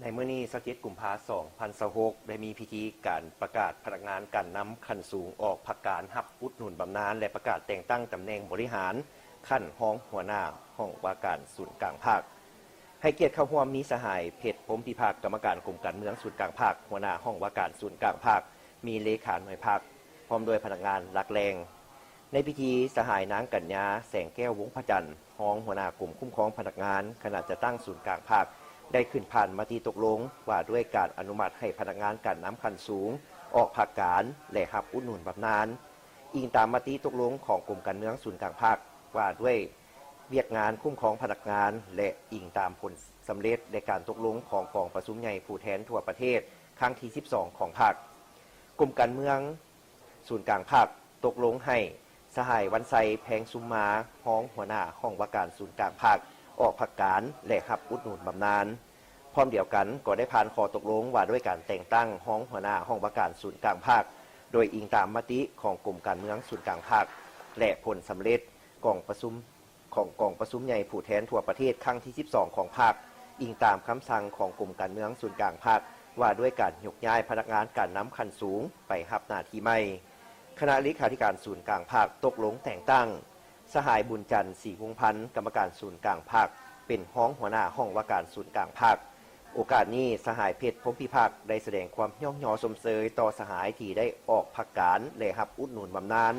ໃນມື້ນີ້ ຊາວເຈັດ ກຸມພາ ສອງພັນຊາວຫົກ ໄດ້ມີພິທີການປະກາດພະນັກງານການນຳຂັ້ນສູງອອກພັກການ ຮັບອຸດໜູນບຳນານ ແລະ ປະກາດແຕ່ງຕັ້ງຕຳແໜ່ງບໍລິຫານຂັ້ນຮອງຫົວໜ້າຫ້ອງວ່າການສູນກາງພັກ. ໃຫ້ກຽດເຂົ້າຮ່ວມມີສະຫາຍ ເພັດ ພົມພິພັກ ກຳມະການກົມການເມືອງສູນກາງພັກ, ຫົວໜ້າຫ້ອງວ່າການສູນກາງພັກ, ມີເລຂາໜ່ວຍພັກ ພ້ອມດ້ວຍພະນັກງານຫຼັກແຫຼ່ງ. ໃນພິທີ ສະຫາຍ ນາງ ກັນຍາ ແສງແກ້ວ ວົງພະຈັນ ຮອງຫົວໜ້າກົມຄຸ້ມຄອງພະນັກງານ ຄະນະຈັດຕັ້ງສູນກາງພັກ ໄດ້ຂຶ້ນຜ່ານມະຕິຕົກລົງວ່າດ້ວຍການອະນຸມັດໃຫ້ພະນັກງານການນຳຂັ້ນສູງອອກພັກການ ແລະ ຮັບອຸດໜູນບຳນານ. ອີງຕາມມະຕິຕົກລົງຂອງກົມການເມືອງສູນກາງພັກ ວ່າດ້ວຍວຽກງານຄຸ້ມຄອງພະນັກງານ ແລະ ອີງຕາມຜົນສຳເລັດ ແລະ ການຕົກລົງຂອງກອງປະຊຸມໃຫຍ່ຜູ້ແທນທົ່ວປະເທດຄັ້ງທີສິບສອງຂອງພັກ, ກົມການເມືອງ ສູນກາງພັກຕົກລົງໃຫ້ ສະຫາຍ ວັນໄຊ ແພງຊຸມມາ ຮອງຫົວໜ້າຫ້ອງວ່າການສູນກາງພັກ ອອກພັກການ ແລະ ຮັບອຸດໜູນບຳນານ. ພ້ອມດຽວກັນກໍໄດ້ຜ່ານຂໍ້ຕົກລົງວ່າດ້ວຍການແຕ່ງຕັ້ງຮອງຫົວໜ້າຫ້ອງວ່າການສູນກາງພັກ ໂດຍອີງຕາມມະຕິຂອງກົມການເມືອງສູນກາງພັກ ແລະ ຜົນສຳເລັດກອງປະຊຸມ ຂອງກອງປະຊຸມໃຫຍ່ຜູ້ແທນທົ່ວປະເທດຄັ້ງທີສິບສອງຂອງພັກ, ອີງຕາມຄຳສັ່ງຂອງກົມການເມືອງສູນກາງພັກ ວ່າດ້ວຍການຍົກຍ້າຍພະນັກງານການນຳຂັ້ນສູງໄປຮັບໜ້າທີ່ໃໝ່. ຄະນະເລຂາທິການສູນກາງພັກຕົກລົງແຕ່ງຕັ້ງ ສະຫາຍ ບຸນຈັນ ສີວົງພັນ ກຳມະການສູນກາງພັກ ເປັນຮອງຫົວໜ້າຫ້ອງວ່າການສູນກາງພັກ. ໂອກາດນີ້ ສະຫາຍ ເພັດ ພົມພິພັກ ໄດ້ສະແດງຄວາມຍ້ອງຍໍຊົມເຊີຍຕໍ່ສະຫາຍທີ່ໄດ້ອອກພັກການ ແລະ ຮັບອຸດໜູນບຳນານ.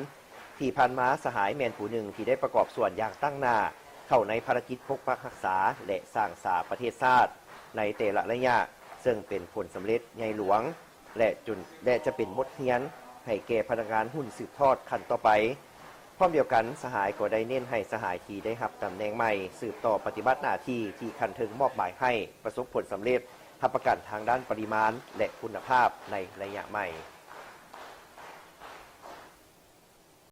ທີ່ຜ່ານມາ ສະຫາຍແມ່ນຜູ້ໜຶ່ງທີ່ໄດ້ປະກອບສ່ວນຢ່າງຕັ້ງໜ້າເຂົ້າໃນພາລະກິດປົກປັກຮັກສາ ແລະ ສ້າງສາປະເທດຊາດໃນແຕ່ລະໄລຍະ, ເຊິ່ງເປັນຜົນສຳເລັດໃຫຍ່ຫຼວງ ແລະ ຈົນ ແລະ ຈະເປັນບົດຮຽນໃຫ້ແກ່ພະນັກງານຮຸ່ນສືບທອດຂັ້ນຕໍ່ໄປ. ພ້ອມດຽວກັນ, ສະຫາຍກໍໄດ້ເນັ້ນໃຫ້ສະຫາຍທີ່ໄດ້ຮັບຕຳແໜ່ງໃໝ່ ສືບຕໍ່ປະຕິບັດໜ້າທີ່ທີ່ຂັ້ນເທິງມອບໝາຍໃຫ້ປະສົບຜົນສຳເລັດ, ຮັບປະກັນທາງດ້ານປະລິມານ ແລະ ຄຸນນະພາບໃນໄລຍະໃໝ່.